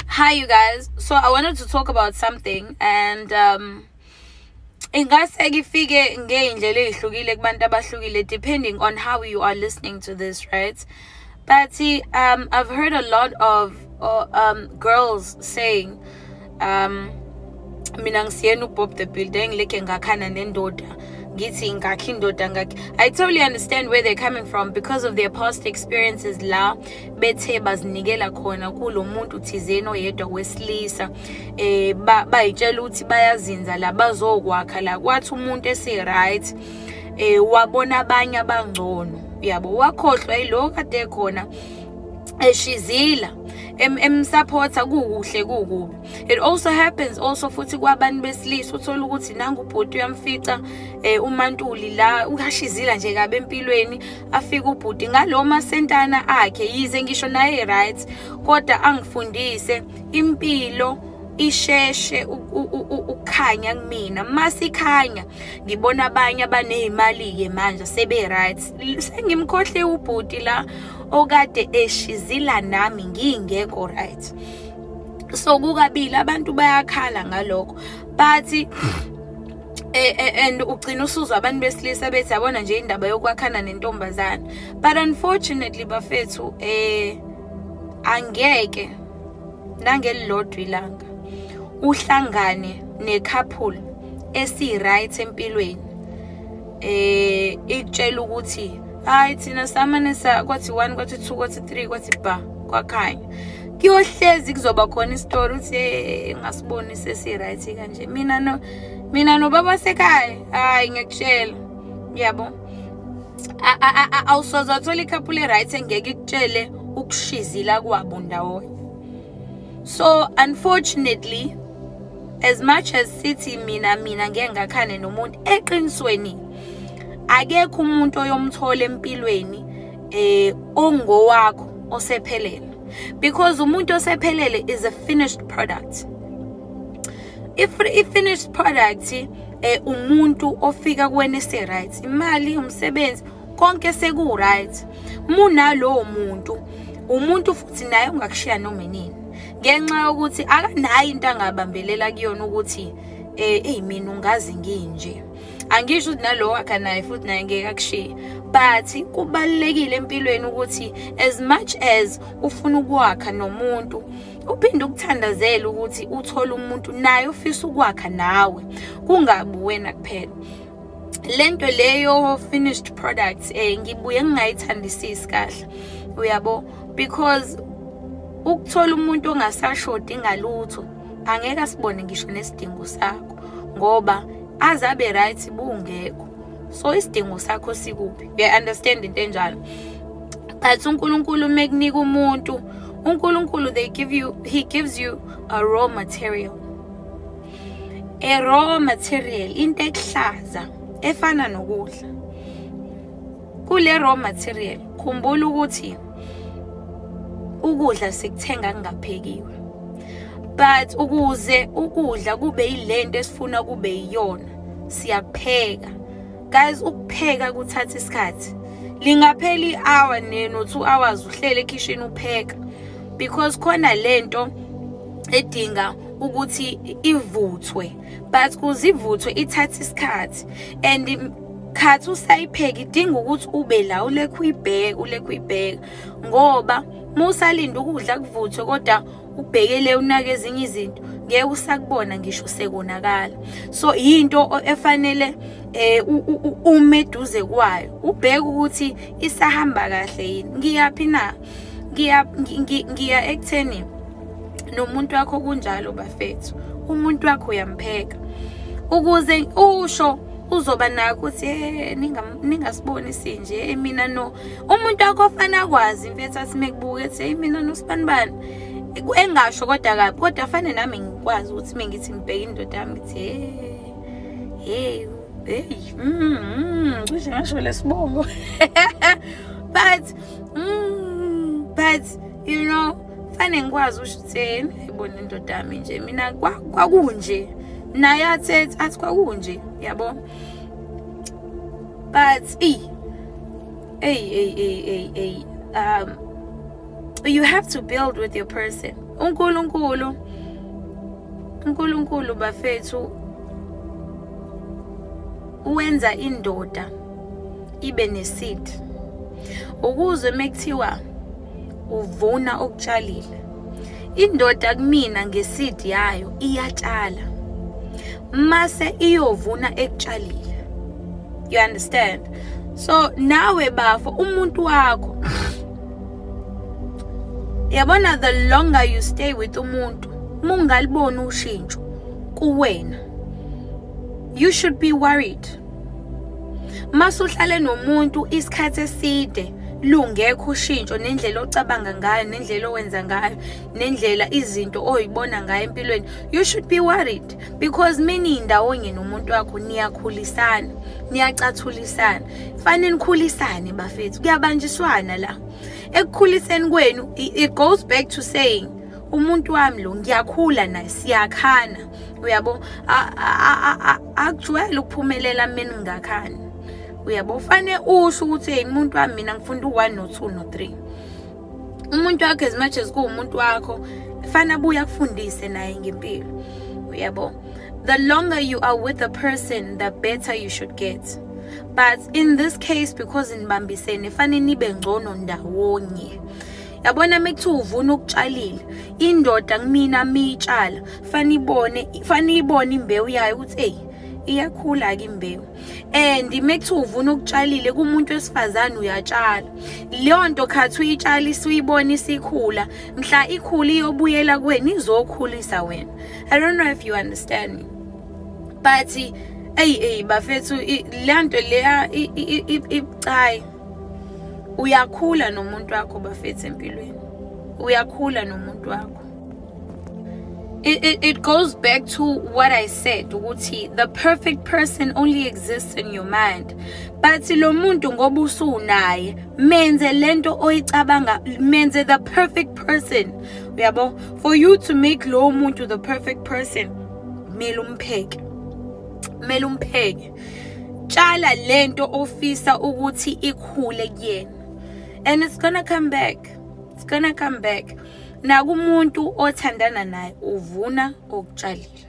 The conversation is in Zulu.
Hi you guys. So I wanted to talk about something, and ingase ifike ngey'ndlela ey'hlukile kubantu abahlukile depending on how you are listening to this, right? But I've heard a lot of girls saying, mina ngisiyena uBob the Builder, ngileke ngakhana nendoda, ngithi ngakhi indoda ngakhi. I totally understand where they're coming from because of their past experiences la bethe bazinikela khona kulo muntu thizeni oyedwa wesilisa, bayitshela ukuthi bayazinza la, bazokwakha la, kwathi umuntu esi-right, wabona abanye abangcono, yabo, wakhohlwa yilo kade khona eshizila emsupporta kukuhle kukubi. It also happens also futhi kwabantu besilisa, uthola ukuthi nangu ubhuti uyamfica uMantuli la uyashizila nje kabe empilweni, afika ubhuti ngalo masentana akhe, yize ngisho naye right, kodwa angifundise impilo isheshe ukukhanya kumina. Masikhanya ngibona abanye abanezimali ke manje sebe right, sengimkhohle ubhuti la okade eshizila nami ngingekho right. So kukabili abantu bayakhala ngalokho, but and ugcina usuzwa abantu besilisa bethi yabona nje indaba yokwakhana nentombazana. But unfortunately bafethu, angeke nangelilodwa ilanga uhlangane necouple esi-right empilweni, ikutshela ukuthi hayi thina samane kwathi 1 kwathi 2 kwathi 3 kwathi ba kwakhanya. Kuyohlezi kuzoba khona isitori uthi ngasiboni sesi-right kanje, mina nobaba sekhaya, hayi ngiyakutshela, yabo. Awusoze wathola i-couple e-right engeke ikutshele ukushizila kwabo ndawonye. So unfortunately, as much as sithi mina ngeke ngakhane nomuntu, eqinisweni akekho umuntu oyomthola empilweni ongowakho osephelele, because umuntu osephelele is a finished product. If a finished product, umuntu ofika kuwena ese right, imali, umsebenzi, konke seku right, munalowo muntu, umuntu futhi naye ungakushiya noma nini, ngenxa yokuthi akanayo into angabambelela kuyona ukuthi hey mina ungazi nginje. Angisho ukuthi nalowo akanaye futhi naye ngeke akushiye, but kubalulekile empilweni ukuthi as much as ufuna ukwakha nomuntu, uphinde ukuthandazela ukuthi uthole umuntu naye ofisa ukwakha nawe, kungabi wena kuphela. Lento leyo finished product ngibuye ngingayithandisisi kahle, uyabo, because ukuthola umuntu ongasashodi ngalutho angeke asibone ngisho nesidingo sakho, ngoba azabe right bungekho, so isidingo sakho sikuphi? You understand into enjalo? But uNkulunkulu mekunika umuntu, uNkulunkulu they give you, he gives you a raw material, a raw material, into ekuhlaza efana nokudla. Kule raw material khumbula ukuthi ukudla sikuthenga kungaphekiwe, but ukuze ukudla kube yilento esifuna kube yiyona, siyapheka. Guys, ukupheka kuthatha isikhathi, lingaphela i-hour no 2 hours uhlele ekitchen upheka, because khona lento edinga ukuthi ivuthwe, but kuze ivuthwe ithatha isikhathi, and khathi usayipheka idinga ukuthi ube la ulekhu uyibheka, ngoba musalinda ukudla kuvuthwe kodwa ubhekele unake ezinye izinto, ngeke usakubona ngisho sekonakala. So into efanele ume eduze kwayo, ubheke ukuthi isahamba kahle yini, ngiyaphi na, ngiya ekutheni nomuntu wakho kunjalo bafethu, umuntu wakho uyampheka ukuze usho uzoba nakho ukuthi ningasiboni sinje mina no umuntu wakho ofana akwazi mfethu athi mekubuke ethi mina nosibanibani, engasho kodwa kabi, kodwa afane nami ngikwazi ukuthi mengithi ngibheke indoda yami ngithi hey hey cishe ngasho lesibongo but but you know, fane ngikwazi usho ukuthi ayibona indoda yami nje mina kwakunje, naye athi kwakunje, yabo. But you have to build with your person. uNkulunkulu bafethu uwenza indoda ibe neseed, ukuze mekuthiwa uvuna okutshalile. Indoda kumina ngeseed yayo iyatshala, mase iyovuna ekutshalile. You understand? So nawe bafo, umuntu wakho, yabona, the longer you stay with umuntu, mungaliboni ushintsho kuwena, you should be worried. Masuhlale nomuntu isikhathi eside lungekho ushintsho nendlela ocabanga ngayo, nendlela owenza ngayo, nendlela izinto oyibona ngayo empilweni, you should be worried, because meniyindawonye nomuntu wakho niyakhulisana, niyacathulisana. Fanele nikhulisane bafethu, kuyabanjiswana la ekukhuliseni kwenu. It goes back to saying, umuntu wami lo ngiyakhula naye, siyakhana, uyabo. Akujwayele ukuphumelela mina ngingakhani, uyabo. Fanele usho ukuthi hey, umuntu wami mina ngifunda u1 no2 no3. Umuntu wakho, as much as kuwumuntu wakho, fanele abuye akufundise naye ngempilo, uyabo. The longer you are with a person, the better you should get. But in this case, because nibambisene, fanele nibe ngcono ndawonye. Yabona, mekuthiwa uvuna ukutshalile, indoda kumina miyitshala, fanele ibone imbewu yayo ukuthi hey, iyakhula-ke imbewu. And mekuthiwa uvuna ukutshalile kumuntu wesifazane, uyatshala leyo nto, khathi uyitshalisa, uyibona isikhula. Mhla ikhula, iyobuyela kuwena, izokhulisa wena. I don't know if you understand me, but eyi eyi bafethu, leya nto leya ibucayi. Uyakhula nomuntu wakho bafethu empilweni, uyakhula nomuntu wakho. It goes back to what I said, ukuthi the perfect person only exists in your mind. But lo muntu, ngoba usunaye, menze lento oyicabanga, menze the perfect person, uyabo. For you to make lo muntu the perfect person, kumele umpheke, kumele umpheke. Tshala lento ofisa ukuthi ikhule kuyena, and it's gonna come back, it's gonna come back. Nakumuntu othandana naye, uvuna okutshalile.